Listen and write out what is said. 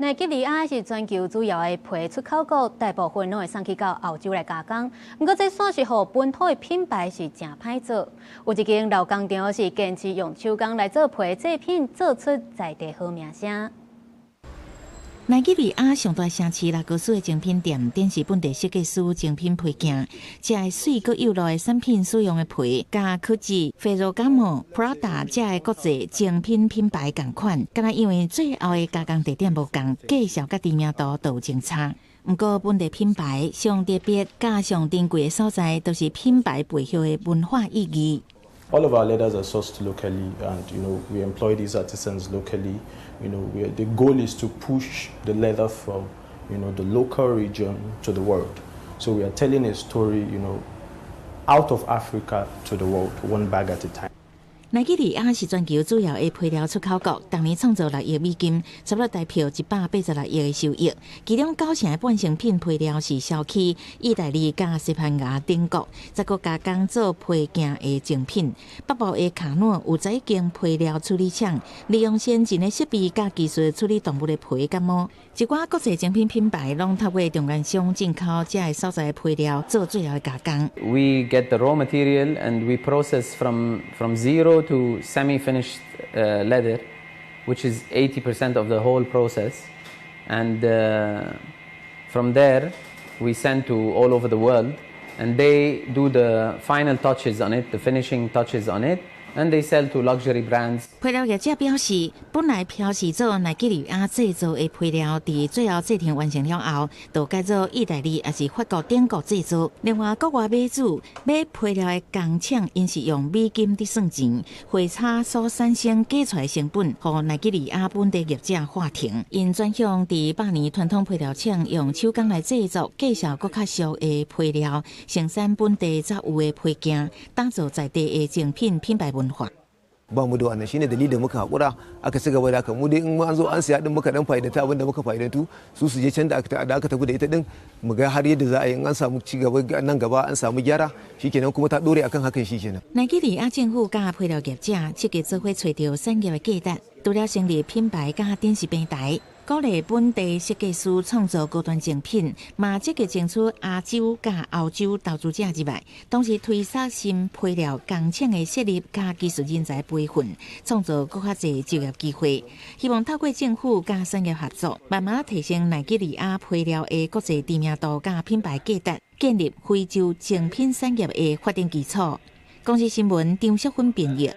奈及利亞是全球主要的皮出口國，大部分攏會送去到歐洲來加工。毋過，這煞是予本土的品牌是誠歹做。有一間老工廠是堅持用手工來做皮製品，做出在地好名聲。奈及利亞上大城市拉各斯的精品店，展示本地設計師精品皮件，遮个媠閣幼路的產品使用的皮，佮 Gucci、Ferragamo、Prada 遮个國際精品品牌仝款，敢若因為最後的加工地點無仝，價數佮知名度都有真差。毋過本地品牌上特別、佮上珍貴的所在，就是品牌背後的文化意義。 All of our leathers are sourced locally, and we employ these artisans locally. The goal is to push the leather from the local region to the world. So we are telling a story out of Africa to the world, one bag at a time. 奈及利亞是全球主要的皮料出口國，逐年創造6億美金，差不多台票186億的收益。其中九成的半成品皮料是銷去意大利、佮西班牙等國，再閣加工做皮件的精品。北部的卡諾有11間皮料處理廠，利用先進的設備佮技術處理動物的皮佮毛。一寡國際精品品牌攏透過中間商進口遮个所在的皮料做最後的加工。 We get the raw material and we process from zero to semi-finished leather, which is 80% of the whole process. And from there, we send to all over the world, and they do the final touches on it, the finishing touches on it, and they sell to luxury brands. 皮料業者表示，本來標示做奈及利亞製造的皮料，佇最後製程完成了後，就改做意大利抑是法國等國製造。另外，國外買主買皮料的工廠，𪜶是用美金佇算錢，匯差所產生加出來成本，予奈及利亞本地業者喊停。𪜶轉向佇百年傳統皮料廠用手工來製作，價數閣較俗的皮料，生產本地才有的皮件，打造在地的精品品牌文化。 Ba mu da wannan shine dalilin muka hakura aka ci gaba da haka. Mu dai in an zo an siya din, muka dan fa'idanta abin da muka fa'idantu, su su je can da aka tafi da ita din, mu ga har yadda za a yi in an samu ci gaba nan gaba, an samu gyara, shikenan, kuma ta dore akan hakan, shikenan. 奈及利亞政府佮皮料業者積極做伙揣著產業的價值，除了成立品牌佮展示平台，鼓勵本地設計師創造高端精品，嘛積極爭取亞洲佮歐洲投資者入來，同時推捒新皮料工廠的設立佮技術人才培訓，創造閣較濟就業機會。希望透過政府佮產業合作，慢慢提升奈及利亞皮料的國際知名度佮品牌價值，建立非洲精品產業的發展基礎。公視新聞張淑芬編譯。